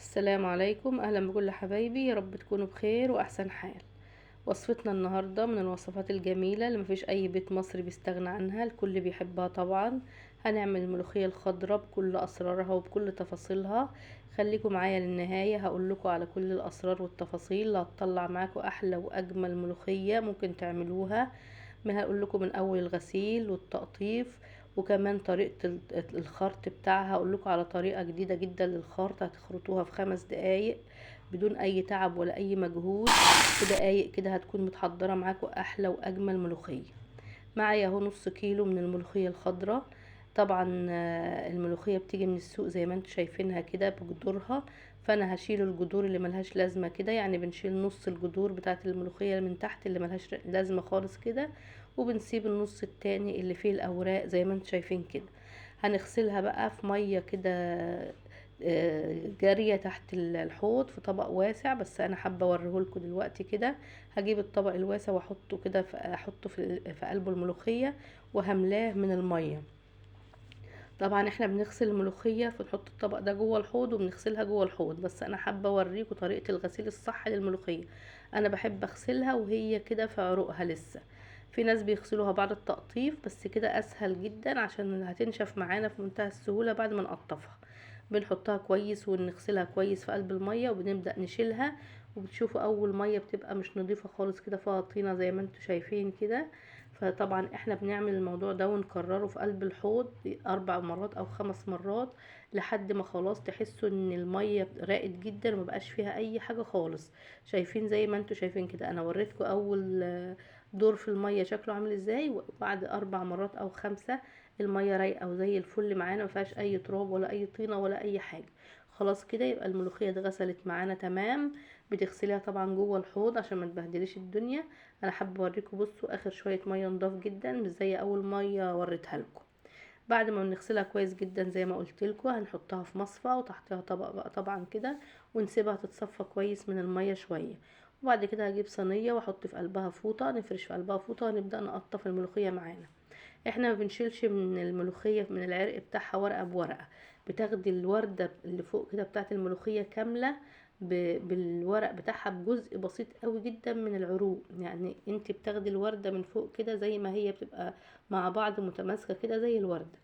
السلام عليكم، اهلا بكل حبايبي، يا رب تكونوا بخير واحسن حال. وصفتنا النهارده من الوصفات الجميله اللي مفيش اي بيت مصري بيستغنى عنها، الكل بيحبها طبعا. هنعمل الملوخيه الخضراء بكل اسرارها وبكل تفاصيلها. خليكم معايا للنهايه، هقول لكم على كل الاسرار والتفاصيل اللي هتطلع معاكم احلى واجمل ملوخيه ممكن تعملوها. ما هقول لكم من اول الغسيل والتقطيف، وكمان طريقة الخرط بتاعها. هقول لكم على طريقة جديدة جدا للخرط، هتخرطوها في 5 دقايق بدون اي تعب ولا اي مجهود. في دقايق كده هتكون متحضرة معاكم احلى واجمل ملوخية. معايا اهو نص كيلو من الملوخية الخضراء. طبعا الملوخية بتيجي من السوق زي ما انتم شايفينها كده بجذورها، فانا هشيل الجذور اللي ملهاش لازمة كده، يعني بنشيل نص الجذور بتاعة الملوخية من تحت اللي ملهاش لازمة خالص كده، وبنسيب النص التاني اللي فيه الاوراق زي ما انتم شايفين كده. هنغسلها بقى في مية كده، جارية تحت الحوض في طبق واسع، بس انا حابة اوريهولكوا دلوقتي كده. هجيب الطبق الواسع واحطه كده احطه في قلبه الملوخية وهملاه من المية. طبعا احنا بنغسل الملوخية فنحط الطبق ده جوه الحوض وبنغسلها جوه الحوض، بس انا حابة اوريكم طريقة الغسيل الصح للملوخية. انا بحب اغسلها وهي كده في عروقها لسه، في ناس بيغسلوها بعد التقطيف، بس كده اسهل جدا عشان هتنشف معانا في منتهى السهولة بعد ما نقطفها. بنحطها كويس ونغسلها كويس في قلب المية وبنبدأ نشيلها، وبتشوفوا اول مية بتبقى مش نظيفة خالص كده، فيها طينة زي ما انتوا شايفين كده. فطبعا احنا بنعمل الموضوع ده ونكرره في قلب الحوض 4 مرات او 5 مرات لحد ما خلاص تحسوا ان المية راقت جدا وما بقاش فيها اي حاجة خالص. شايفين زي ما انتوا شايفين كده، انا وريتكم اول دور في المية شكله عامل ازاي، وبعد 4 مرات او 5 المية رايقة وزي الفل معانا، ما فيهاش اي تراب ولا اي طينة ولا اي حاجة. خلاص كده يبقى الملوخية اتغسلت معانا تمام. بتغسليها طبعا جوه الحوض عشان ما تبهدليش الدنيا. انا حابه اوريكم، بصوا اخر شويه ميه نضاف جدا، مش زي اول ميه وريتها لكم. بعد ما بنغسلها كويس جدا زي ما قلت لكم هنحطها في مصفى وتحتها طبق بقى طبعا كده، ونسيبها تتصفى كويس من الميه شويه. وبعد كده هجيب صينيه واحط في قلبها فوطه، نفرش في قلبها فوطه ونبدا نقطف الملوخيه معانا. احنا ما بنشيلش من الملوخيه من العرق بتاعها ورقه بورقه، بتاخدي الورده اللي فوق كده بتاعت الملوخيه كامله بالورق بتاعها بجزء بسيط قوي جدا من العروق، يعني انت بتاخدي الورده من فوق كده زي ما هي بتبقى مع بعض متماسكه كده زي الورده.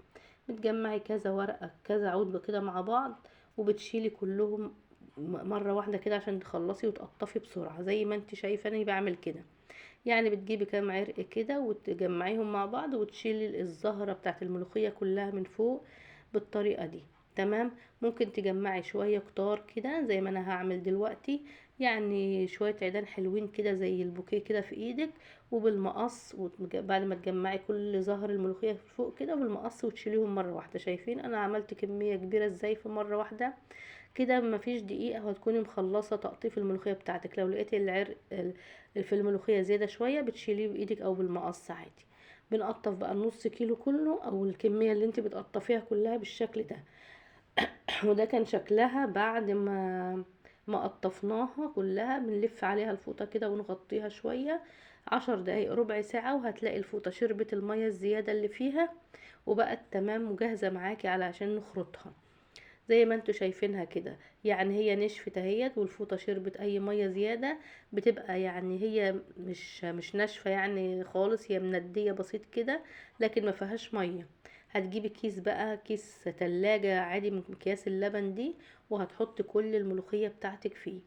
بتجمعي كذا ورقه كذا عود كده مع بعض وبتشيلي كلهم مره واحده كده عشان تخلصي وتقطفي بسرعه زي ما انت شايفه انا بعمل كده. يعني بتجيبي كام عرق كده وتجمعيهم مع بعض وتشيلي الزهره بتاعت الملوخيه كلها من فوق بالطريقه دي تمام. ممكن تجمعي شوية كتار كده زي ما انا هعمل دلوقتي، يعني شوية عيدان حلوين كده زي البوكيه كده في ايدك، وبالمقص بعد ما تجمعي كل زهر الملوخية فوق كده بالمقص وتشيليهم مرة واحدة. شايفين انا عملت كمية كبيرة ازاي في مرة واحدة كده، مفيش دقيقة وهتكوني مخلصة تقطيف الملوخية بتاعتك. لو لقيتي العرق في الملوخية زيادة شوية بتشيليه بايدك او بالمقص عادي. بنقطف بقى النص كيلو كله او الكمية اللي انت بتقطفيها كلها بالشكل ده. وده كان شكلها بعد ما قطفناها كلها. بنلف عليها الفوطة كده ونغطيها شوية 10 دقايق ربع ساعة، وهتلاقي الفوطة شربت المية الزيادة اللي فيها وبقت تمام وجاهزة معاكي على عشان نخرطها زي ما انتوا شايفينها كده. يعني هي نشفت اهيت والفوطة شربت اي مية زيادة، بتبقى يعني هي مش ناشفة يعني خالص، هي مندية بسيط كده لكن ما فيهاش مية. هتجيبي كيس بقى، كيس تلاجة عادي من اكياس اللبن دي، وهتحطي كل الملوخية بتاعتك فيه.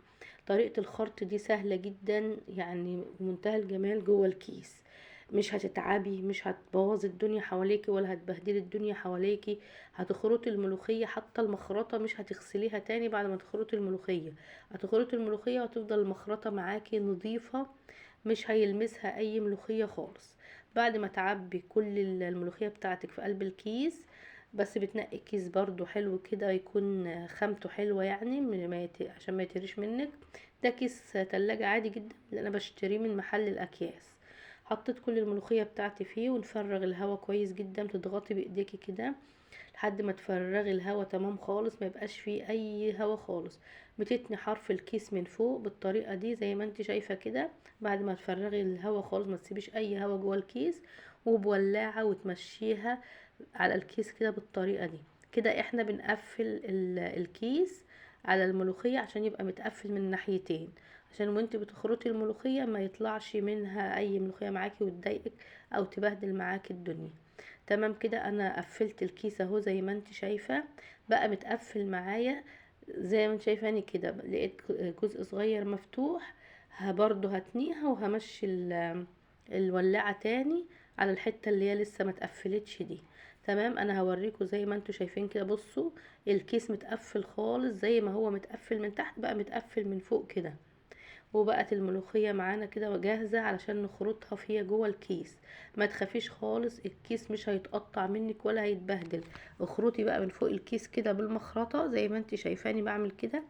طريقة الخرط دي سهلة جدا، يعني منتهى الجمال جوه الكيس، مش هتتعبي، مش هتبوظي الدنيا حواليكي ولا هتبهدلي الدنيا حواليكي. هتخرطي الملوخية حتى المخرطة مش هتغسليها تاني بعد ما تخرطي الملوخية، هتخرطي الملوخية وهتفضل المخرطة معاكي نظيفة، مش هيلمسها اي ملوخية خالص. بعد ما تعبي كل الملوخية بتاعتك في قلب الكيس، بس بتنقي كيس برضو حلو كده يكون خامته حلوة، يعني عشان ما يتهريش منك. ده كيس تلاجة عادي جدا اللي انا بشتريه من محل الاكياس. حطيت كل الملوخية بتاعتي فيه، ونفرغ الهواء كويس جدا، تضغطي بايديكي كده لحد ما تفرغي الهواء تمام خالص، ما يبقاش فيه اي هواء خالص. بتتني حرف الكيس من فوق بالطريقة دي زي ما انت شايفة كده. بعد ما تفرغي الهواء خالص ما تسيبيش اي هواء جوه الكيس، وبولاعة وتمشيها على الكيس كده بالطريقة دي كده. احنا بنقفل الكيس على الملوخية عشان يبقى متقفل من ناحيتين، عشان وانت بتخرطي الملوخية ما يطلعش منها اي ملوخية معاكي وتضايقك او تبهدل معاكي الدنيا. تمام كده انا قفلت الكيس اهو زي ما انت شايفة، بقى متقفل معايا زي ما انت شايفاني كده. لقيت جزء صغير مفتوح، برضو هتنيها وهمشي الولاعة تاني على الحتة اللي هي لسه ما اتقفلتش دي. تمام انا هوريكم زي ما انتوا شايفين كده. بصوا الكيس متقفل خالص زي ما هو متقفل من تحت بقى متقفل من فوق كده، وبقت الملوخية معانا كده جاهزة علشان نخرطها فيها جوه الكيس. ما تخافيش خالص، الكيس مش هيتقطع منك ولا هيتبهدل. اخرطي بقى من فوق الكيس كده بالمخرطة زي ما انت شايفاني بعمل كده.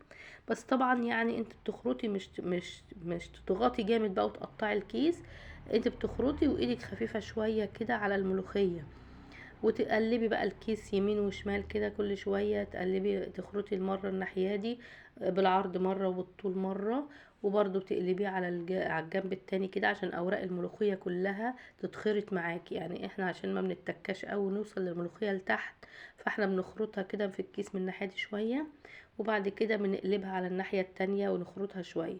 بس طبعا انت بتخرطي مش تضغطي جامد بقى وتقطعي الكيس، انت بتخرطي وايدك خفيفة شوية كده على الملوخية، وتقلبي بقى الكيس يمين وشمال كده كل شوية، تقلبي تخرطي المرة الناحية دي بالعرض مرة وبالطول مرة، وبرضو تقلبيه على الجنب التاني كده عشان اوراق الملوخية كلها تتخرط معاكي. احنا عشان ما بنتكاش قوي نوصل للملوخية لتحت، فاحنا بنخرطها كده في الكيس من الناحية دي شوية، وبعد كده بنقلبها على الناحية التانية ونخرطها شوية.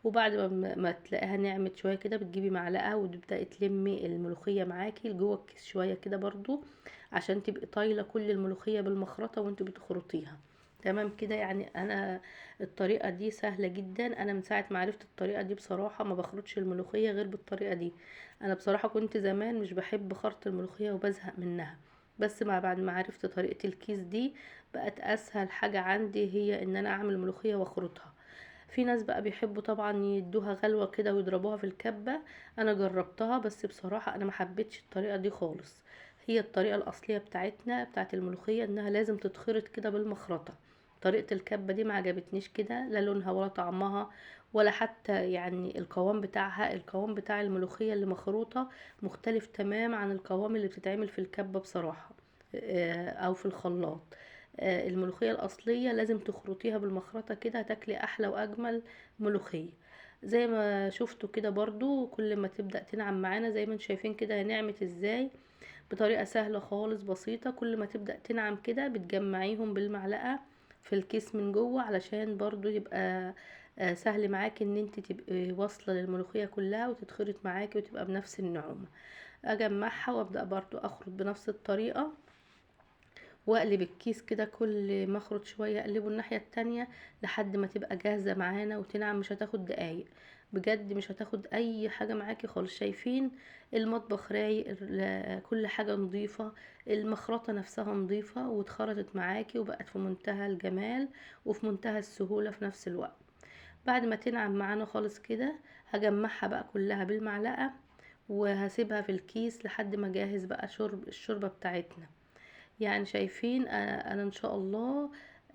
وبعد ما تلاقيها نعمت شوية كده بتجيبي معلقة وتبدأي تلمي الملوخية معاكي لجوه الكيس شوية كده برضو عشان تبقي طايلة كل الملوخية بالمخرطة وانتوا بتخرطيها. تمام كده. انا الطريقة دي سهلة جدا، انا من ساعة ما عرفت الطريقة دي بصراحة ما بخرطش الملوخية غير بالطريقة دي. انا بصراحة كنت زمان مش بحب خرط الملوخية وبزهق منها، بس بعد ما عرفت طريقة الكيس دي بقت اسهل حاجة عندي هي ان انا اعمل ملوخية واخرطها. في ناس بقى بيحبوا طبعا يدوها غلوة كده ويضربوها في الكبة، انا جربتها بس بصراحة انا ما حبيتش الطريقة دي خالص. هي الطريقة الاصلية بتاعتنا بتاعت الملوخية انها لازم تتخرط كده بالمخرطة. طريقة الكبة دي ما عجبتنيش كده، لا لونها ولا طعمها ولا حتى القوام بتاعها. القوام بتاع الملوخية اللي مخروطة مختلف تمام عن القوام اللي بتتعمل في الكبة بصراحة، او في الخلاط. الملوخية الأصلية لازم تخرطيها بالمخرطة كده، هتاكلي أحلى وأجمل ملوخية. زي ما شفتوا كده برضو كل ما تبدأ تنعم معانا زي ما انتم شايفين كده نعمت ازاي بطريقة سهلة خالص بسيطة. كل ما تبدأ تنعم كده بتجمعيهم بالمعلقة في الكيس من جوه علشان برضو يبقى سهل معاكي ان انت تبقي واصلة للملوخية كلها وتتخرط معاكي وتبقى بنفس النعومة. اجمعها وابدأ برضو اخرط بنفس الطريقة، واقلب الكيس كده كل ما اخرط شوية اقلبه الناحية التانية لحد ما تبقى جاهزة معانا وتنعم. مش هتاخد دقايق بجد، مش هتاخد اي حاجة معاكي خالص. شايفين المطبخ رايق، كل حاجة نظيفة، المخرطة نفسها نظيفة واتخرطت معاكي وبقت في منتهى الجمال وفي منتهى السهولة في نفس الوقت. بعد ما تنعم معانا خالص كده هجمعها بقى كلها بالمعلقة وهسيبها في الكيس لحد ما اجهز بقى الشوربة بتاعتنا. شايفين انا ان شاء الله،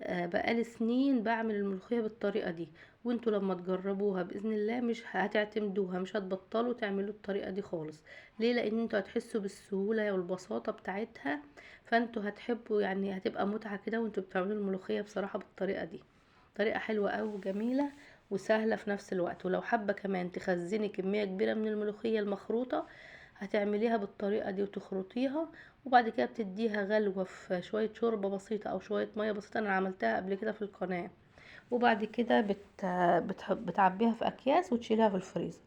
بقالي سنين بعمل الملوخية بالطريقة دي، وانتوا لما تجربوها بإذن الله مش هتعتمدوها، مش هتبطلوا تعملوا الطريقة دي خالص. ليه؟ لان انتوا هتحسوا بالسهولة والبساطة بتاعتها، فانتوا هتحبوا، هتبقى متعة كده وانتوا بتعملوا الملوخية بصراحة بالطريقة دي. طريقة حلوة قوي وجميلة وسهلة في نفس الوقت. ولو حابة كمان تخزني كمية كبيرة من الملوخية المخروطة هتعمليها بالطريقة دي وتخرطيها، وبعد كده بتديها غلوة في شوية شوربة بسيطة أو شوية مية بسيطة، أنا عملتها قبل كده في القناة. وبعد كده بتعبيها في أكياس وتشيلها في الفريزر.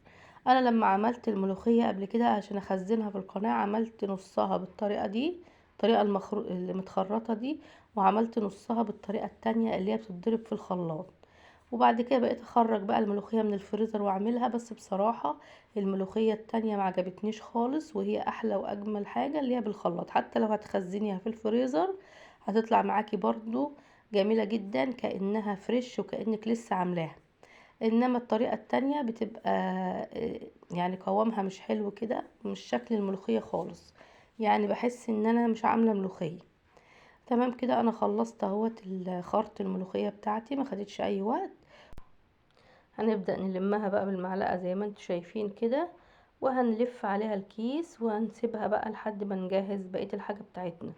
أنا لما عملت الملوخية قبل كده عشان أخزنها في القناة عملت نصها بالطريقة دي، الطريقة اللي متخرطة دي، وعملت نصها بالطريقة التانية اللي هي بتتضرب في الخلاط. وبعد كده بقيت اخرج بقى الملوخية من الفريزر واعملها، بس بصراحة الملوخية التانية ما عجبتنيش خالص، وهي احلى واجمل حاجة اللي هي بالخلاط. حتى لو هتخزنيها في الفريزر هتطلع معاكي برضو جميلة جدا كأنها فريش وكأنك لسه عاملاها. انما الطريقة التانية بتبقى قوامها مش حلو كده، مش شكل الملوخية خالص، بحس ان انا مش عاملة ملوخية. تمام كده انا خلصت اهوت خرط الملوخية بتاعتي، ما خدتش اي وقت. هنبدأ نلمها بقى بالمعلقة زي ما انتم شايفين كده، وهنلف عليها الكيس وهنسيبها بقى لحد ما نجهز بقية الحاجة بتاعتنا.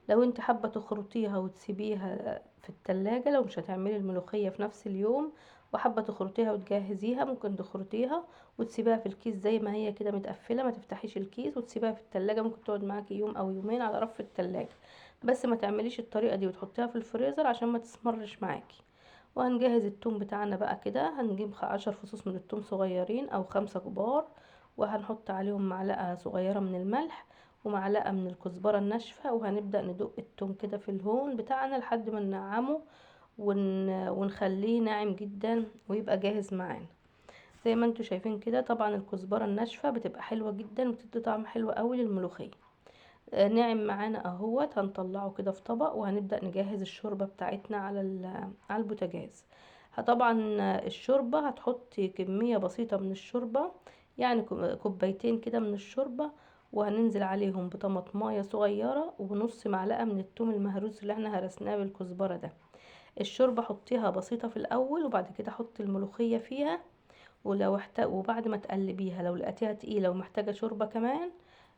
لو انت حابة تخرطيها وتسيبيها في التلاجة، لو مش هتعملي الملوخية في نفس اليوم وحابة تخرطيها وتجهزيها، ممكن تخرطيها وتسيبيها في الكيس زي ما هي كده متقفلة، ما تفتحيش الكيس وتسيبيها في التلاجة، ممكن تقعد معاكي يوم او يومين على رف التلاجة. بس ما تعمليش الطريقة دي وتحطيها في الفريزر عشان ما تسمرش معاكي. وهنجهز التوم بتاعنا بقى كده، هنجيب 10 فصوص من التوم صغيرين او 5 كبار، وهنحط عليهم معلقة صغيرة من الملح ومعلقة من الكزبرة الناشفة، وهنبدأ ندق التوم كده في الهون بتاعنا لحد ما ننعمه ونخليه ناعم جدا ويبقى جاهز معانا زي ما انتوا شايفين كده. طبعا الكزبرة الناشفة بتبقى حلوة جدا وبتدي طعم حلو قوي للملوخية. ناعم معانا اهوت، هنطلعه كده في طبق، وهنبدأ نجهز الشوربة بتاعتنا على البوتاجاز. طبعا الشوربة هتحطي كمية بسيطة من الشوربة، يعني كوبايتين كده من الشوربة، وهننزل عليهم بطماطماية صغيرة ونص معلقة من التوم المهروس اللي احنا هرسناه بالكزبرة ده. الشوربة حطيها بسيطة في الأول، وبعد كده حطي الملوخية فيها، وبعد ما تقلبيها لو لقيتيها تقيلة ومحتاجة شوربة كمان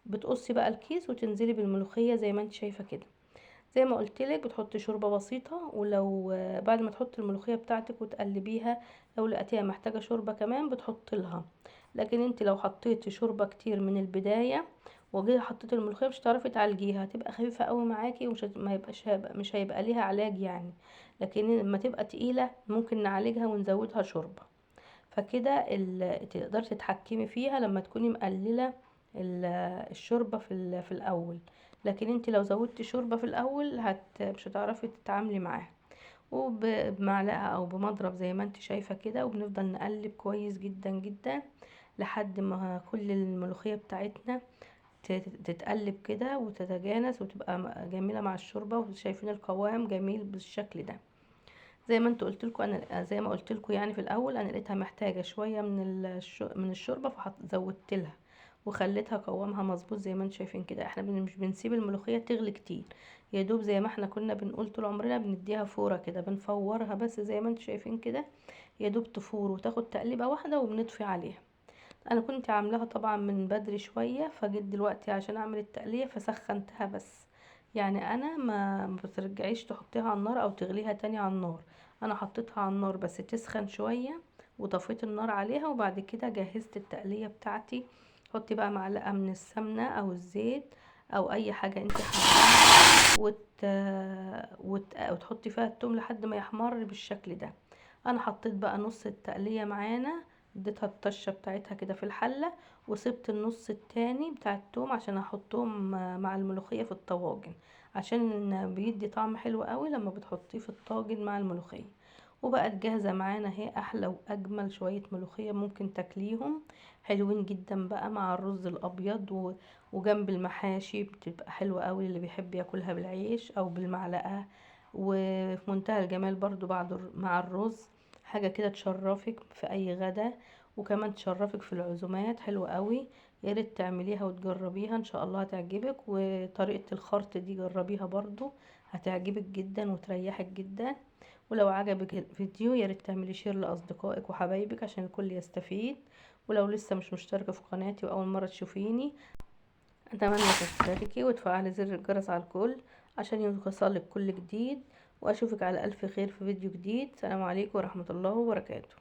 بتقصي بقى الكيس وتنزلي بالملوخية زي ما انت شايفة كده. زي ما قلتلك بتحطي شوربة بسيطة، ولو بعد ما تحطي الملوخية بتاعتك وتقلبيها لو لقيتيها محتاجة شوربة كمان بتحطي لها. لكن انت لو حطيتي شوربة كتير من البداية وجيتي حطيتي الملوخية مش هتعرفي تعالجيها، هتبقى خفيفة قوي معاكي ومش هت-، ما يبقاش، هيبقى، مش هيبقى ليها علاج يعني. لكن لما تبقى تقيلة ممكن نعالجها ونزودها شوربة، فكده تقدري تتحكمي فيها لما تكوني مقللة الشوربة في الأول. لكن انت لو زودتي شوربة في الأول مش هتعرفي تتعاملي معاها. وبمعلقة أو بمضرب زي ما انت شايفة كده، وبنفضل نقلب كويس جدا جدا لحد ما كل الملوخية بتاعتنا تتقلب كده وتتجانس وتبقى جميلة مع الشوربة. وشايفين القوام جميل بالشكل ده. زي ما انتوا قلت لكم، انا زي ما قلت لكم يعني في الاول انا لقيتها محتاجه شويه من الشوربه، فزودت لها وخليتها قوامها مظبوط زي ما انتوا شايفين كده. احنا مش بنسيب الملوخيه تغلي كتير، يا دوب زي ما احنا كنا بنقول طول عمرنا بنديها فوره كده، بنفورها بس زي ما انتوا شايفين كده، يا دوب تفور وتاخد تقليبه واحده وبنطفي عليها. انا كنت عاملاها طبعا من بدري شويه، فجيت دلوقتي عشان اعمل التقليه فسخنتها بس، يعني انا ما بترجعيش تحطيها على النار او تغليها تاني على النار، انا حطيتها على النار بس تسخن شويه وطفيت النار عليها، وبعد كده جهزت التقليه بتاعتي. حطي بقى معلقه من السمنه او الزيت او اي حاجه انت حاباها، وتحطي فيها التوم لحد ما يحمر بالشكل ده. انا حطيت بقى نص التقليه معانا، اديتها الطشه بتاعتها كده في الحله، وسبت النص التاني بتاع التوم عشان احطهم مع الملوخيه في الطواجن، عشان بيدي طعم حلو قوي لما بتحطيه في الطاجن مع الملوخيه. وبقت جاهزه معانا اهي، احلى واجمل شويه ملوخيه ممكن تاكليهم، حلوين جدا بقى مع الرز الابيض وجنب المحاشي، بتبقى حلوه قوي اللي بيحب ياكلها بالعيش او بالمعلقه، وفي منتهى الجمال برضو بعد مع الرز، حاجه كده تشرفك في اي غدا، وكمان تشرفك في العزومات، حلوه قوي. يا ريت تعمليها وتجربيها ان شاء الله هتعجبك. وطريقه الخرط دي جربيها برضو هتعجبك جدا وتريحك جدا. ولو عجبك الفيديو يا ريت تعملي share لاصدقائك وحبايبك عشان الكل يستفيد. ولو لسه مش مشتركه في قناتي واول مره تشوفيني اتمنى تشتركي وتفعلي زر الجرس على الكل عشان يوصلك كل جديد، واشوفك على الف خير في فيديو جديد. السلام عليكم ورحمه الله وبركاته.